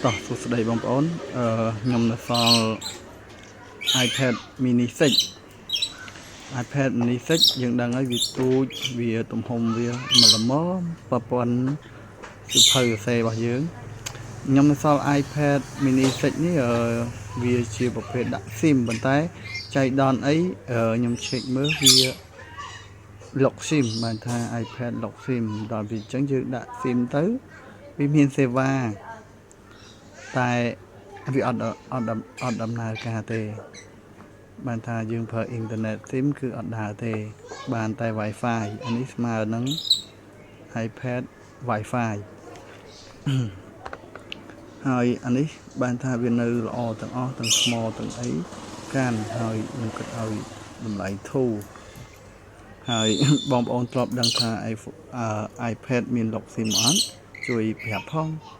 តោះសួស្តីបងប្អូនខ្ញុំនៅសល់ iPad mini 6 iPad mini 6យើងដឹងហើយវាទូចវាទំហំវាមកល្មមប្រព័ន្ធសៀវភៅសរសេររបស់យើងខ្ញុំនៅសល់ iPad mini 6នេះវាជាប្រភេទដាក់ SIM ប៉ុន្តែចៃដន្យអីខ្ញុំ check មើលវា lock SIM បានថា iPad lock SIM ដល់វាអញ្ចឹងយើងដាក់ SIM ទៅវាមានសេវាតែវាអត់ដំណើរការទេ បានថាយើងប្រើអ៊ីនធឺណិត SIM គឺអត់ដើរទេ បានតែ Wi-Fi អានេះស្មើនឹង iPad Wi-Fi ហើយអានេះបានថាវានៅល្អទាំងអស់ទាំងថ្មទាំងអីកាន់ហើយខ្ញុំគិតឲ្យតម្លៃធូរហើយ បងប្អូនធ្លាប់ដឹងថា iPhone iPad មាន lock SIM អត់ជួយប្រាប់ផង។